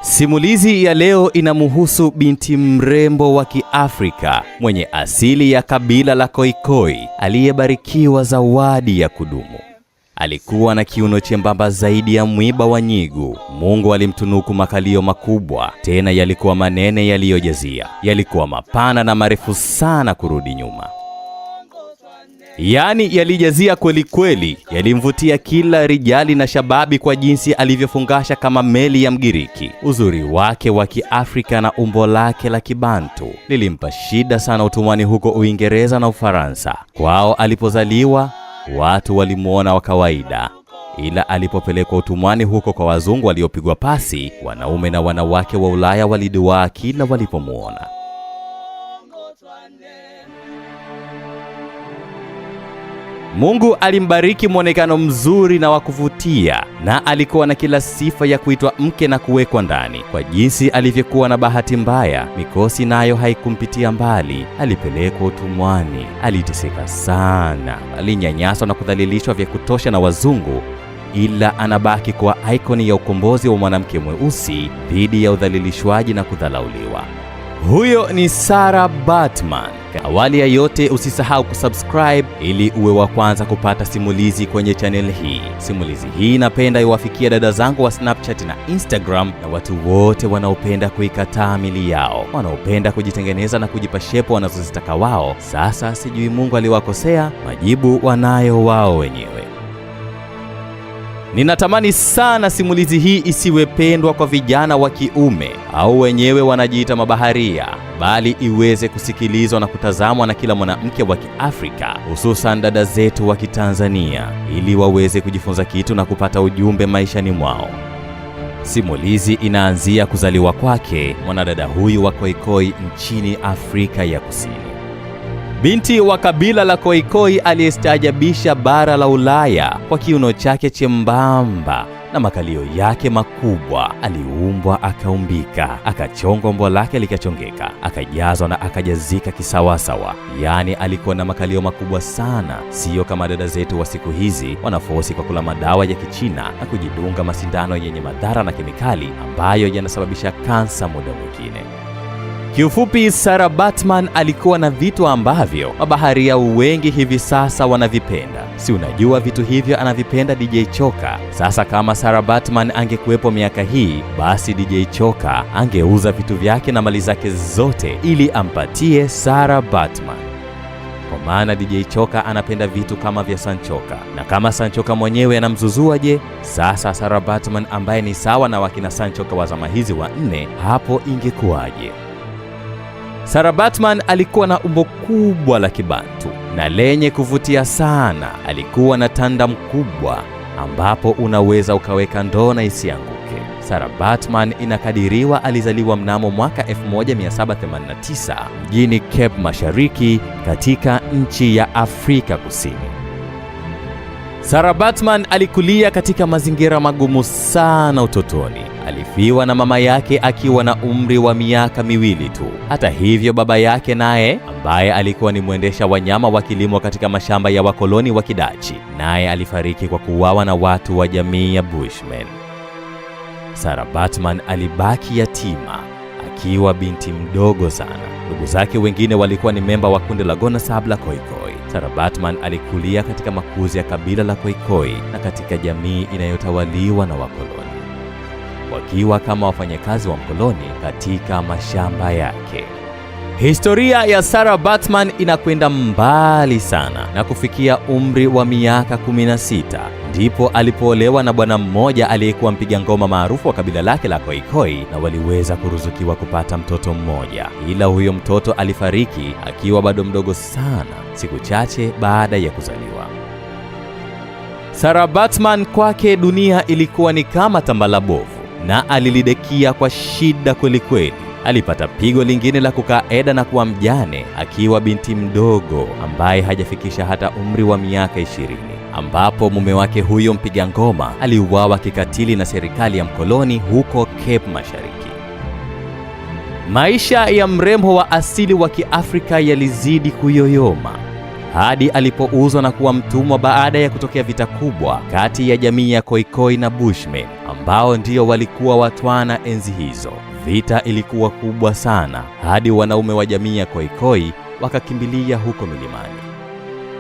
Simulizi ya leo inamuhusu binti mrembo wa Kiafrika mwenye asili ya kabila la Khoikhoi aliyebarikiwa zawadi ya kudumu. Alikuwa na kiuno chembamba zaidi ya mwiba wa nyigu. Mungu alimtunuku makalio makubwa, tena yalikuwa manene yaliyojazia. Yalikuwa mapana na marefu sana kurudi nyuma. Yaani yalijazia kweli kweli, yalimvutia kila rijali na shababi kwa jinsi alivyofungasha kama meli ya Mgiriki. Uzuri wake wa Kiafrika na umbo lake la Kibantu lilimpa shida sana utumwani huko Uingereza na Ufaransa. Kwao alipozaliwa watu walimuona wa kawaida, ila alipopelekwa utumwani huko kwa wazungu waliopigwa pasi, wanaume na wanawake wa Ulaya waliduaa kila walipomuona. Mungu alimbariki mwonekano mzuri na wa kuvutia, na alikuwa na kila sifa ya kuitwa mke na kuwekwa ndani. Kwa jinsi alivyokuwa na bahati mbaya, mikosi nayo haikumpitia mbali. Alipelekwa utumwani, aliteseka sana, alinyanyaswa na kudhalilishwa vya kutosha na wazungu, ila anabaki kuwa ikoni ya ukombozi wa mwanamke mweusi dhidi ya udhalilishwaji na kudhalauliwa. Huyo ni Sarah Baartman. Awali ya yote, usisahau kusubscribe ili uwe wa kwanza kupata simulizi kwenye channel hii. Simulizi hii napenda iwafikie dada zangu wa Snapchat na Instagram na watu wote wanaopenda kuikataa mili yao, wanaopenda kujitengeneza na kujipa shepo wanazozitaka wao. Sasa sijui Mungu aliwakosea, majibu wanayo wao wenyewe. Ninatamani sana simulizi hii isiwe pendwa kwa vijana wa kiume au wenyewe wanajiita mabaharia, bali iweze kusikilizwa na kutazamwa na kila mwanamke wa Kiafrika, hususan dada zetu wa Kitanzania, ili waweze kujifunza kitu na kupata ujumbe maishani mwao. Simulizi inaanzia kuzaliwa kwake mwanadada huyu wa Khoikhoi nchini Afrika ya Kusini. Binti wa kabila la Khoikhoi aliyestaajabisha bara la Ulaya kwa kiuno chake chembamba na makalio yake makubwa. Aliumbwa akaumbika, akachongwa umbo lake likachongeka, akajazwa na akajazika kisawasawa. Yaani alikuwa na makalio makubwa sana, siyo kama dada zetu wa siku hizi wanafosi kwa kula madawa ya Kichina na kujidunga masindano yenye madhara na kemikali ambayo yanasababisha kansa muda mwingine. Kiufupi, Sarah Baartman alikuwa na vitu ambavyo mabaharia wengi hivi sasa wanavipenda. Si unajua vitu hivyo anavipenda DJ Choka. Sasa kama Sarah Baartman angekuwepo miaka hii, basi DJ Choka angeuza vitu vyake na mali zake zote ili ampatie Sarah Baartman. Kwa maana DJ Choka anapenda vitu kama vya Sanchoka, na kama Sanchoka mwenyewe anamzuzua, je, sasa Sarah Baartman ambaye ni sawa na wakina Sanchoka wa zama hizi wanne, hapo ingekuwaje? Sarah Baartman alikuwa na umbo kubwa la Kibantu na lenye kuvutia sana. Alikuwa na tanda mkubwa ambapo unaweza ukaweka ndoo na isianguke. Sarah Baartman inakadiriwa alizaliwa mnamo mwaka 1789 mjini Cape Mashariki katika nchi ya Afrika Kusini. Sarah Baartman alikulia katika mazingira magumu sana utotoni. Alifiwa na mama yake akiwa na umri wa miaka 2 tu. Hata hivyo, baba yake naye ambaye alikuwa ni mwendesha wanyama wa kilimo katika mashamba ya wakoloni wa Kidachi, naye alifariki kwa kuuawa na watu wa jamii ya Bushmen. Sarah Baartman alibaki yatima akiwa binti mdogo sana. Ndugu zake wengine walikuwa ni memba wa kundi la Gonasab la Khoikhoi. Sarah Baartman alikulia katika makuzi ya kabila la Khoikhoi na katika jamii inayotawaliwa na wakoloni, wakiwa kama wafanyakazi wa mkoloni katika mashamba yake. Historia ya Sarah Baartman inakwenda mbali sana na kufikia umri wa miaka 16 ndipo alipoolewa na bwana mmoja aliyekuwa mpiga ngoma maarufu wa kabila lake la Khoikhoi, na waliweza kuruzukiwa kupata mtoto mmoja, ila huyo mtoto alifariki akiwa bado mdogo sana, siku chache baada ya kuzaliwa. Sarah Baartman kwake dunia ilikuwa ni kama tambala bovu, na alilidekia kwa shida kweli kweli. Alipata pigo lingine la kukaa eda na kuwa mjane akiwa binti mdogo ambaye hajafikisha hata umri wa miaka 20, ambapo mume wake huyo mpiga ngoma aliuawa kikatili na serikali ya mkoloni huko Cape Mashariki. Maisha ya mrembo wa asili wa Kiafrika yalizidi kuyoyoma. hadi alipouzwa na kuwa mtumwa baada ya kutokea vita kubwa kati ya jamii ya Khoikhoi na Bushmen ambao ndio walikuwa Watwana enzi hizo. Vita ilikuwa kubwa sana hadi wanaume wa jamii ya Khoikhoi wakakimbilia huko milimani,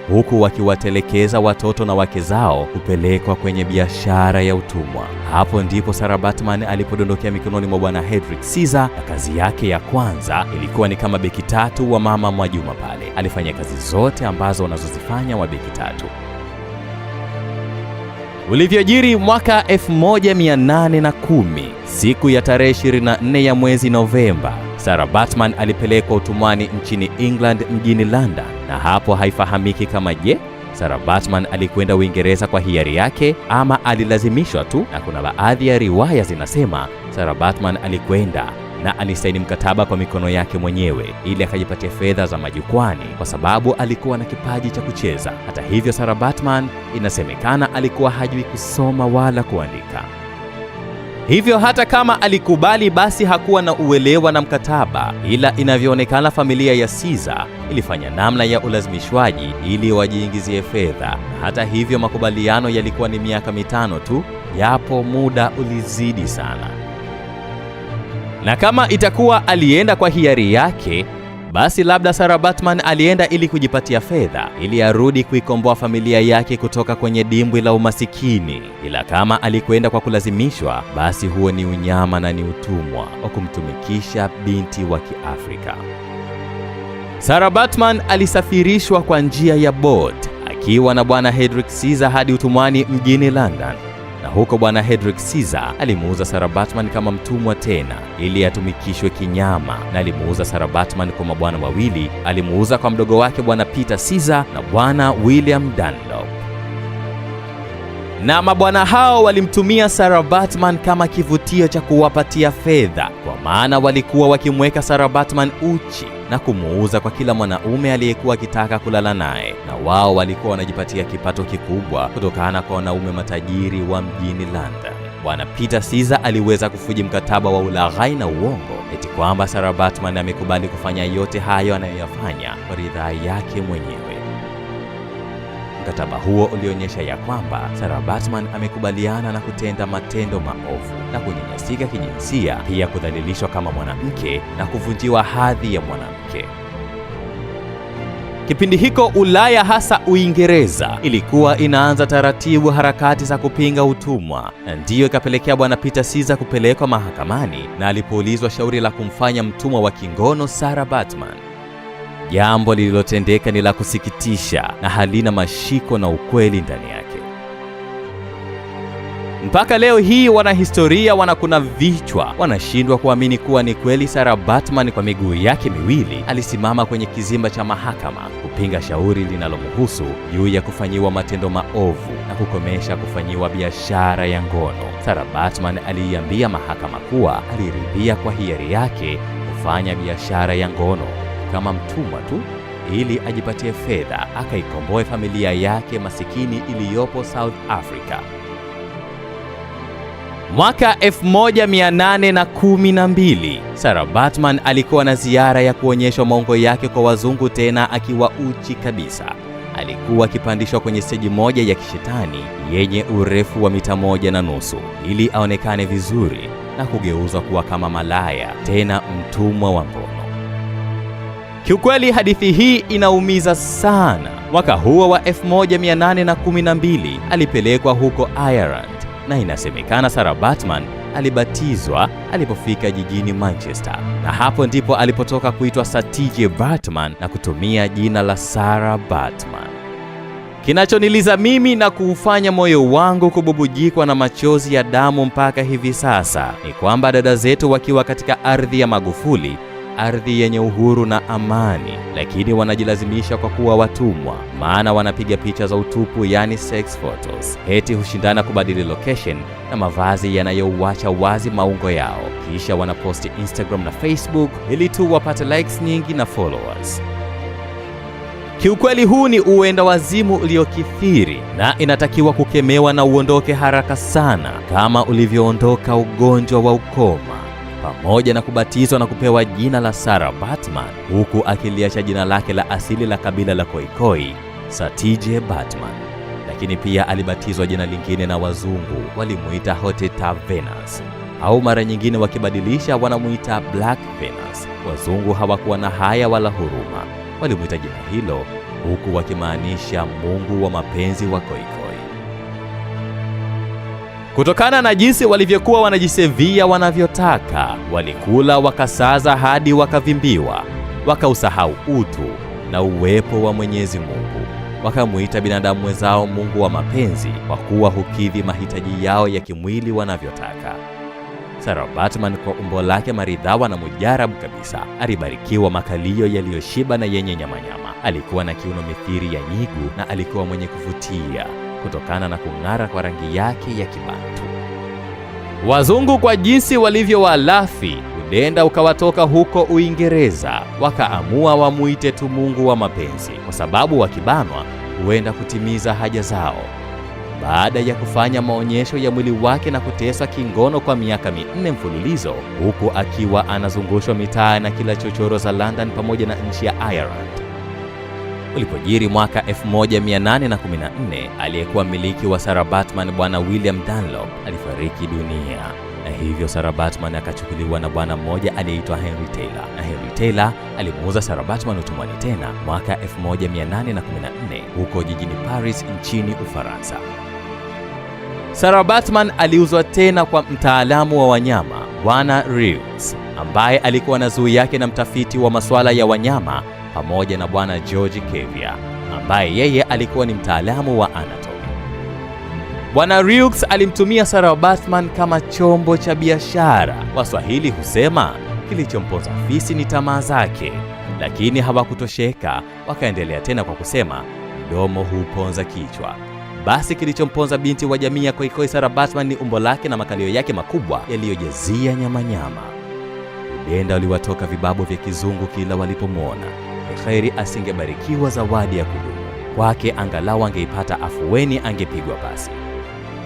huku wakiwatelekeza watoto na wake zao kupelekwa kwenye biashara ya utumwa. Hapo ndipo Sarah Baartman alipodondokea mikononi mwa bwana Hendrik Caesar, na kazi yake ya kwanza ilikuwa ni kama beki tatu wa mama Mwajuma pale. Alifanya kazi zote ambazo wanazozifanya wa beki tatu. Ulivyojiri mwaka 1810 siku ya tarehe 24 ya mwezi Novemba, Sarah Baartman alipelekwa utumwani nchini England mjini London, na hapo haifahamiki kama je, Sarah Baartman alikwenda Uingereza kwa hiari yake ama alilazimishwa tu, na kuna baadhi ya riwaya zinasema Sarah Baartman alikwenda na alisaini mkataba kwa mikono yake mwenyewe ili akajipatia fedha za majukwani kwa sababu alikuwa na kipaji cha kucheza. Hata hivyo, Sarah Baartman inasemekana alikuwa hajui kusoma wala kuandika. Hivyo hata kama alikubali basi hakuwa na uelewa na mkataba, ila inavyoonekana familia ya Caesar ilifanya namna ya ulazimishwaji ili wajiingizie fedha. Na hata hivyo makubaliano yalikuwa ni miaka 5 tu, japo muda ulizidi sana. Na kama itakuwa alienda kwa hiari yake, basi labda Sarah Baartman alienda ili kujipatia fedha ili arudi kuikomboa familia yake kutoka kwenye dimbwi la umasikini. Ila kama alikwenda kwa kulazimishwa, basi huo ni unyama na ni utumwa wa kumtumikisha binti wa Kiafrika. Sarah Baartman alisafirishwa kwa njia ya boat akiwa na bwana Hendrik Caesar hadi utumwani mjini London. Na huko bwana Hendrik Caesar alimuuza Sarah Baartman kama mtumwa tena ili atumikishwe kinyama, na alimuuza Sarah Baartman kwa mabwana wawili. Alimuuza kwa mdogo wake bwana Peter Caesar na bwana William Dunlop. Na mabwana hao walimtumia Sarah Baartman kama kivutio cha kuwapatia fedha, kwa maana walikuwa wakimweka Sarah Baartman uchi na kumuuza kwa kila mwanaume aliyekuwa akitaka kulala naye, na wao walikuwa wanajipatia kipato kikubwa kutokana kwa wanaume matajiri wa mjini London. Bwana Peter Caesar aliweza kufuji mkataba wa ulaghai na uongo eti kwamba Sarah Baartman amekubali kufanya yote hayo anayoyafanya kwa ridhaa yake mwenyewe. Mkataba huo ulionyesha ya kwamba Sarah Baartman amekubaliana na kutenda matendo maovu na kunyanyasika kijinsia, pia kudhalilishwa kama mwanamke na kuvunjiwa hadhi ya mwanamke. Kipindi hiko Ulaya, hasa Uingereza, ilikuwa inaanza taratibu harakati za kupinga utumwa, na ndiyo ikapelekea bwana Peter Caesar kupelekwa mahakamani na alipoulizwa shauri la kumfanya mtumwa wa kingono Sarah Baartman. Jambo lililotendeka ni la kusikitisha na halina mashiko na ukweli ndani yake. Mpaka leo hii wanahistoria wanakuna vichwa, wanashindwa kuamini kuwa ni kweli Sarah Baartman kwa miguu yake miwili alisimama kwenye kizimba cha mahakama kupinga shauri linalomhusu juu ya kufanyiwa matendo maovu na kukomesha kufanyiwa biashara ya ngono. Sarah Baartman aliiambia mahakama kuwa aliridhia kwa hiari yake kufanya biashara ya ngono kama mtumwa tu ili ajipatie fedha akaikomboe familia yake masikini iliyopo South Africa. Mwaka 1812 Sarah Baartman alikuwa na ziara ya kuonyesha maungo yake kwa wazungu, tena akiwa uchi kabisa. Alikuwa akipandishwa kwenye steji moja ya kishetani yenye urefu wa mita 1.5 ili aonekane vizuri na kugeuzwa kuwa kama malaya, tena mtumwa wa ngono. Kiukweli hadithi hii inaumiza sana. Mwaka huo wa 1812 alipelekwa huko Ireland, na inasemekana Sarah Baartman alibatizwa alipofika jijini Manchester, na hapo ndipo alipotoka kuitwa Sir T.J. Baartman na kutumia jina la Sarah Baartman. Kinachoniliza mimi na kuufanya moyo wangu kububujikwa na machozi ya damu mpaka hivi sasa ni kwamba dada zetu wakiwa katika ardhi ya Magufuli, ardhi yenye uhuru na amani, lakini wanajilazimisha kwa kuwa watumwa, maana wanapiga picha za utupu, yani sex photos. Eti hushindana kubadili location na mavazi yanayouacha wazi maungo yao, kisha wanaposti Instagram na Facebook ili tu wapate likes nyingi na followers. Kiukweli huu ni uenda wazimu uliokithiri na inatakiwa kukemewa na uondoke haraka sana kama ulivyoondoka ugonjwa wa ukoma. Pamoja na kubatizwa na kupewa jina la Sarah Baartman, huku akiliacha jina lake la asili la kabila la Khoikhoi, Satije Baartman. Lakini pia alibatizwa jina lingine na wazungu, walimuita Hottentot Venus, au mara nyingine wakibadilisha wanamuita Black Venus. Wazungu hawakuwa na haya wala huruma, walimuita jina hilo huku wakimaanisha mungu wa mapenzi wa Khoikhoi. Kutokana na jinsi walivyokuwa wanajisevia wanavyotaka, walikula wakasaza hadi wakavimbiwa, wakausahau utu na uwepo wa Mwenyezi Mungu. Wakamuita binadamu wenzao mungu wa mapenzi, kwa kuwa hukidhi mahitaji yao ya kimwili wanavyotaka. Sarah Baartman kwa umbo lake maridhawa na mujarabu kabisa, alibarikiwa makalio yaliyoshiba na yenye nyamanyama. Alikuwa na kiuno mithiri ya nyigu na alikuwa mwenye kuvutia kutokana na kung'ara kwa rangi yake ya Kibantu. Wazungu kwa jinsi walivyo walafi, udenda ukawatoka huko Uingereza, wakaamua wamuite tu mungu wa mapenzi, kwa sababu wakibanwa huenda kutimiza haja zao. Baada ya kufanya maonyesho ya mwili wake na kuteswa kingono kwa miaka 4 mfululizo, huku akiwa anazungushwa mitaa na kila chochoro za London pamoja na nchi ya Ireland. Ulipojiri mwaka 1814, aliyekuwa mmiliki wa Sarah Baartman Bwana William Dunlop alifariki dunia, na hivyo Sarah Baartman akachukuliwa na bwana mmoja aliyeitwa Henry Taylor, na Henry Taylor alimuuza Sarah Baartman utumwani tena mwaka 1814 huko jijini Paris nchini Ufaransa. Sarah Baartman aliuzwa tena kwa mtaalamu wa wanyama Bwana Rieux, ambaye alikuwa na zuu yake na mtafiti wa masuala ya wanyama, pamoja na Bwana George Cuvier ambaye yeye alikuwa ni mtaalamu wa anatomy. Bwana Rieux alimtumia Sarah Baartman kama chombo cha biashara. Waswahili husema kilichomponza fisi ni tamaa zake, lakini hawakutosheka, wakaendelea tena kwa kusema mdomo huuponza kichwa. Basi kilichomponza binti wa jamii ya Khoikhoi Sarah Baartman ni umbo lake na makalio yake makubwa yaliyojazia nyamanyama. Udenda uliwatoka vibabu vya kizungu kila walipomwona. Kheri asingebarikiwa zawadi ya kudumu kwake, angalau angeipata afueni, angepigwa pasi.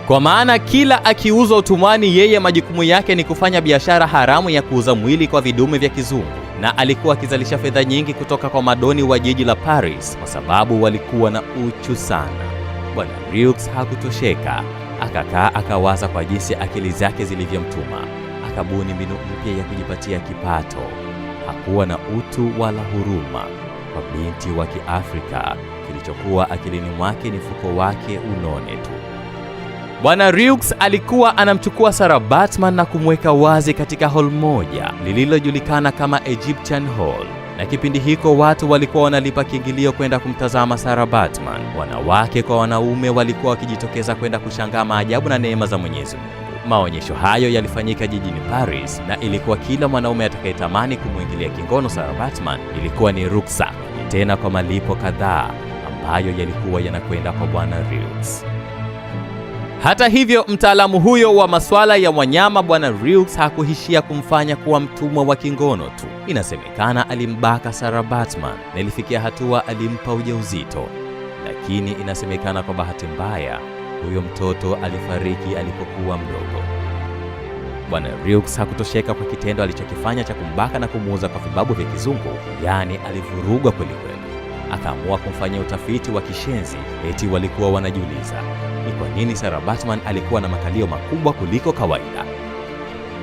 Kwa maana kila akiuzwa utumwani, yeye majukumu yake ni kufanya biashara haramu ya kuuza mwili kwa vidume vya kizungu, na alikuwa akizalisha fedha nyingi kutoka kwa madoni wa jiji la Paris, kwa sababu walikuwa na uchu sana. Bwana Rieux hakutosheka, akakaa akawaza kwa jinsi akili zake zilivyomtuma, akabuni mbinu mpya ya kujipatia kipato. Hakuwa na utu wala huruma kwa binti wa Kiafrika. Kilichokuwa akilini mwake ni mfuko wake unone tu. Bwana Rieux alikuwa anamchukua Sarah Baartman na kumweka wazi katika hall moja lililojulikana kama Egyptian Hall. Na kipindi hiko watu walikuwa wanalipa kiingilio kwenda kumtazama Sarah Baartman. Wanawake kwa wanaume walikuwa wakijitokeza kwenda kushangaa maajabu na neema za Mwenyezi Mungu. Maonyesho hayo yalifanyika jijini Paris, na ilikuwa kila mwanaume atakayetamani kumwingilia kingono Sarah Baartman ilikuwa ni ruksa, tena kwa malipo kadhaa ambayo yalikuwa yanakwenda kwa Bwana Rieux. Hata hivyo, mtaalamu huyo wa masuala ya wanyama Bwana Rieux hakuishia kumfanya kuwa mtumwa wa kingono tu. Inasemekana alimbaka Sarah Baartman na ilifikia hatua alimpa ujauzito, lakini inasemekana kwa bahati mbaya huyo mtoto alifariki alipokuwa mdogo. Bwana Rieux hakutosheka kwa kitendo alichokifanya cha kumbaka na kumuuza kwa vibabu vya kizungu, yaani alivurugwa kweli kweli. Akaamua kumfanyia utafiti wa kishenzi. Eti walikuwa wanajiuliza ni kwa nini Sarah Baartman alikuwa na makalio makubwa kuliko kawaida.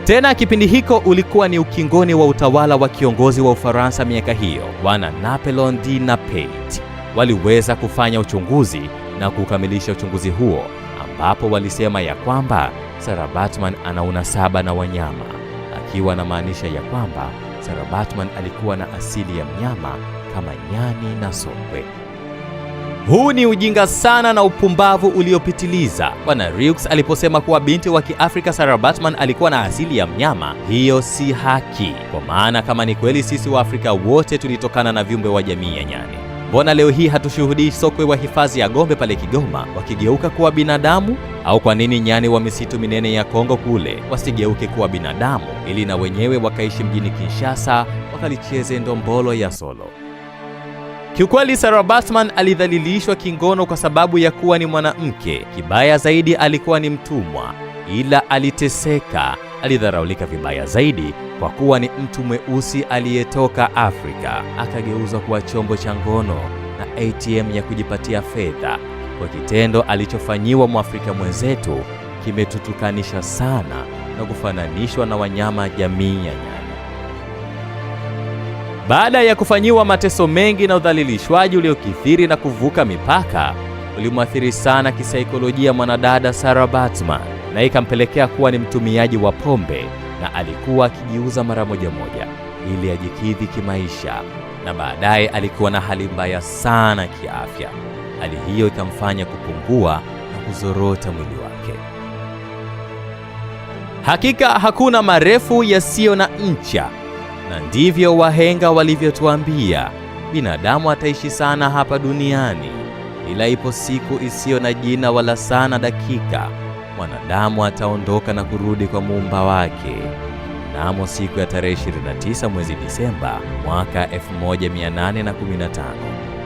Tena kipindi hiko ulikuwa ni ukingoni wa utawala wa kiongozi wa Ufaransa miaka hiyo, Bwana Napoleon de Bonaparte. Waliweza kufanya uchunguzi na kukamilisha uchunguzi huo, ambapo walisema ya kwamba Sarah Baartman ana unasaba na wanyama, akiwa anamaanisha ya kwamba Sarah Baartman alikuwa na asili ya mnyama kama nyani na sokwe. Huu ni ujinga sana na upumbavu uliopitiliza. Bwana Rieux aliposema kuwa binti wa Kiafrika Sarah Baartman alikuwa na asili ya mnyama, hiyo si haki, kwa maana kama ni kweli sisi Waafrika wote tulitokana na viumbe wa jamii ya nyani, mbona leo hii hatushuhudii sokwe wa hifadhi ya Gombe pale Kigoma wakigeuka kuwa binadamu? Au kwa nini nyani wa misitu minene ya Kongo kule wasigeuke kuwa binadamu ili na wenyewe wakaishi mjini Kinshasa wakalicheze ndombolo ya solo? Kiukweli, Sarah Baartman alidhalilishwa kingono kwa sababu ya kuwa ni mwanamke. Kibaya zaidi, alikuwa ni mtumwa, ila aliteseka, Alidharaulika vibaya zaidi kwa kuwa ni mtu mweusi aliyetoka Afrika, akageuzwa kuwa chombo cha ngono na ATM ya kujipatia fedha. Kwa kitendo alichofanyiwa Mwafrika mwenzetu kimetutukanisha sana na kufananishwa na wanyama jamii ya nyani. Baada ya kufanyiwa mateso mengi na udhalilishwaji uliokithiri na kuvuka mipaka, ulimwathiri sana kisaikolojia mwanadada Sarah Baartman na ikampelekea kuwa ni mtumiaji wa pombe, na alikuwa akijiuza mara moja moja ili ajikidhi kimaisha, na baadaye alikuwa na hali mbaya sana kiafya. Hali hiyo ikamfanya kupungua na kuzorota mwili wake. Hakika hakuna marefu yasiyo na ncha, na ndivyo wahenga walivyotuambia. Binadamu ataishi sana hapa duniani, ila ipo siku isiyo na jina wala sana dakika, mwanadamu ataondoka na kurudi kwa muumba wake. Mnamo siku ya tarehe 29 mwezi Disemba mwaka 1815,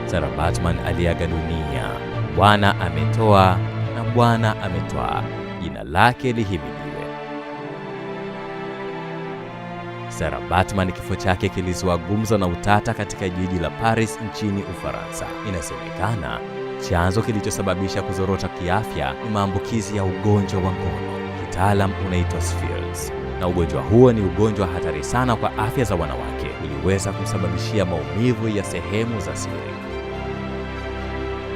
Sarah Baartman aliaga dunia. Bwana ametoa na Bwana ametwaa, jina lake lihimidiwe. Sarah Baartman, kifo chake kilizua gumzo na utata katika jiji la Paris nchini Ufaransa. Inasemekana chanzo kilichosababisha kuzorota kiafya ni maambukizi ya ugonjwa wa ngono, kitaalam unaitwa syphilis. Na ugonjwa huo ni ugonjwa hatari sana kwa afya za wanawake, uliweza kumsababishia maumivu ya sehemu za siri.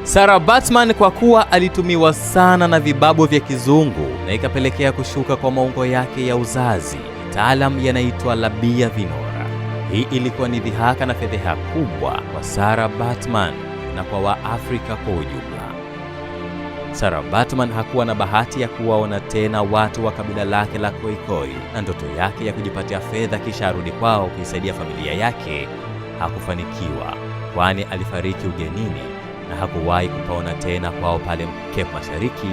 Sarah Baartman kwa kuwa alitumiwa sana na vibabu vya kizungu na ikapelekea kushuka kwa maungo yake ya uzazi, kitaalam yanaitwa labia minora. Hii ilikuwa ni dhihaka na fedheha kubwa kwa Sarah Baartman na kwa Waafrika kwa ujumla. Sarah Baartman hakuwa na bahati ya kuwaona tena watu wa kabila lake la Khoikhoi, na ndoto yake ya kujipatia fedha kisha arudi kwao kuisaidia familia yake hakufanikiwa, kwani alifariki ugenini na hakuwahi kupaona tena kwao pale Cape Mashariki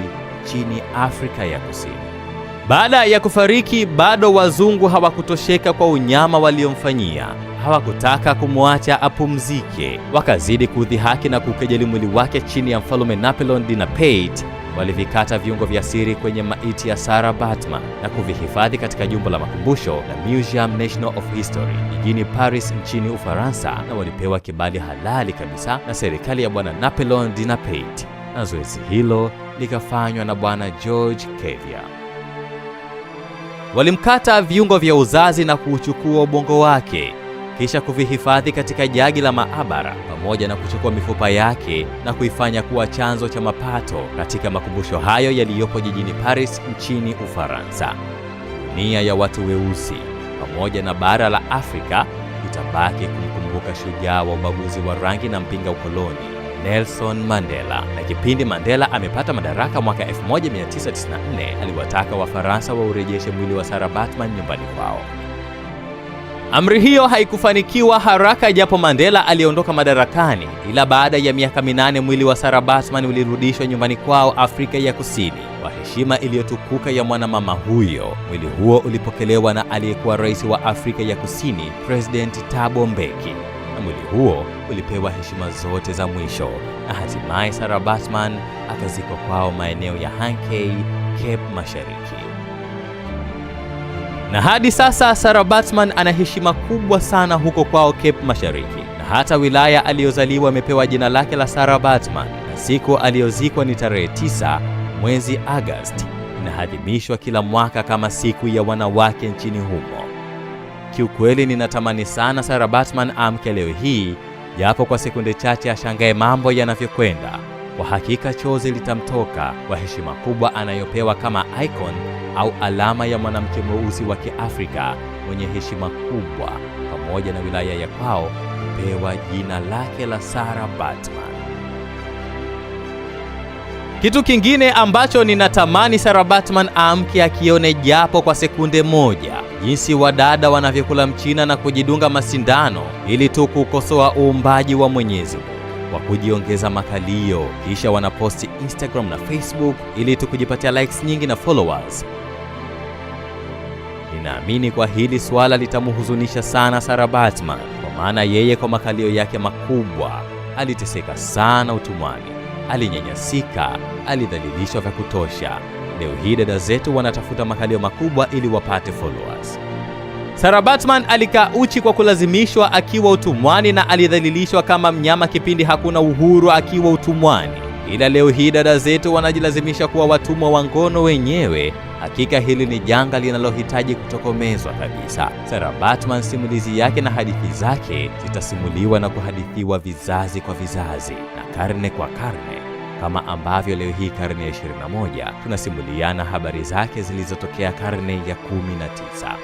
chini Afrika ya Kusini. Baada ya kufariki, bado wazungu hawakutosheka kwa unyama waliomfanyia. Hawakutaka kumwacha apumzike, wakazidi kudhihaki na kukejeli mwili wake chini ya mfalme Napoleon Bonaparte. Walivikata viungo vya siri kwenye maiti ya Sarah Baartman na kuvihifadhi katika jumba la makumbusho la Museum National of History jijini Paris nchini Ufaransa, na walipewa kibali halali kabisa na serikali ya bwana Napoleon Bonaparte, na zoezi hilo likafanywa na bwana George Cuvier. Walimkata viungo vya uzazi na kuuchukua ubongo wake kisha kuvihifadhi katika jagi la maabara, pamoja na kuchukua mifupa yake na kuifanya kuwa chanzo cha mapato katika makumbusho hayo yaliyopo jijini Paris nchini Ufaransa. Dunia ya watu weusi pamoja na bara la Afrika itabaki kumkumbuka shujaa wa ubaguzi wa rangi na mpinga ukoloni Nelson Mandela. Na kipindi Mandela amepata madaraka mwaka 1994, aliwataka Wafaransa waurejeshe mwili wa Sarah Baartman nyumbani kwao. Amri hiyo haikufanikiwa haraka, japo Mandela aliondoka madarakani, ila baada ya miaka 8 mwili wa Sarah Baartman ulirudishwa nyumbani kwao Afrika ya Kusini kwa heshima iliyotukuka ya mwanamama huyo. Mwili huo ulipokelewa na aliyekuwa rais wa Afrika ya Kusini, President Thabo Mbeki, na mwili huo ulipewa heshima zote za mwisho, na hatimaye Sarah Baartman akazikwa kwao maeneo ya Hankey, Cape Mashariki. Na hadi sasa Sarah Baartman ana heshima kubwa sana huko kwao Cape Mashariki, na hata wilaya aliyozaliwa imepewa jina lake la Sarah Baartman, na siku aliyozikwa ni tarehe 9 mwezi Agosti, inaadhimishwa kila mwaka kama siku ya wanawake nchini humo. Kiukweli ninatamani sana Sarah Baartman amke leo hii, japo kwa sekunde chache ashangae mambo yanavyokwenda. Kwa hakika chozi litamtoka kwa heshima kubwa anayopewa kama icon au alama ya mwanamke mweusi wa Kiafrika mwenye heshima kubwa, pamoja na wilaya ya kwao kupewa jina lake la Sarah Baartman. Kitu kingine ambacho ninatamani Sarah Baartman aamke akione japo kwa sekunde moja, jinsi wadada wanavyokula mchina na kujidunga masindano ili tu kukosoa uumbaji wa Mwenyezi Mungu kwa kujiongeza makalio, kisha wanaposti Instagram na Facebook ili tu kujipatia likes nyingi na followers. Ninaamini kwa hili swala litamhuzunisha sana Sarah Baartman, kwa maana yeye kwa makalio yake makubwa aliteseka sana utumwani, alinyanyasika, alidhalilishwa vya kutosha, Leo hii dada zetu wanatafuta makalio makubwa ili wapate followers. Sarah Baartman alikaa uchi kwa kulazimishwa akiwa utumwani na alidhalilishwa kama mnyama kipindi hakuna uhuru akiwa utumwani. Ila leo hii dada zetu wanajilazimisha kuwa watumwa wa ngono wenyewe. Hakika hili ni janga linalohitaji kutokomezwa kabisa. Sarah Baartman, simulizi yake na hadithi zake zitasimuliwa na kuhadithiwa vizazi kwa vizazi na karne kwa karne, kama ambavyo leo hii karne ya 21 tunasimuliana habari zake zilizotokea karne ya 19.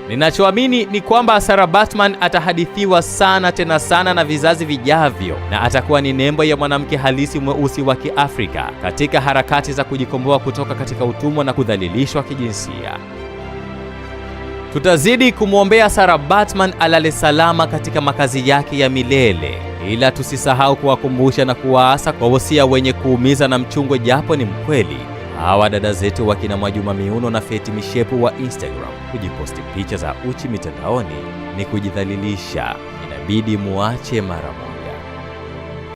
Ninachoamini ni kwamba Sarah Baartman atahadithiwa sana tena sana na vizazi vijavyo, na atakuwa ni nembo ya mwanamke halisi mweusi wa Kiafrika katika harakati za kujikomboa kutoka katika utumwa na kudhalilishwa kijinsia. Tutazidi kumwombea Sarah Baartman alale salama katika makazi yake ya milele, ila tusisahau kuwakumbusha na kuwaasa kwa wosia wenye kuumiza na mchungo, japo ni mkweli. Hawa dada zetu wakina Mwajuma Miuno na Feti Mishepu wa Instagram, kujiposti picha za uchi mitandaoni ni kujidhalilisha, inabidi muache mara moja.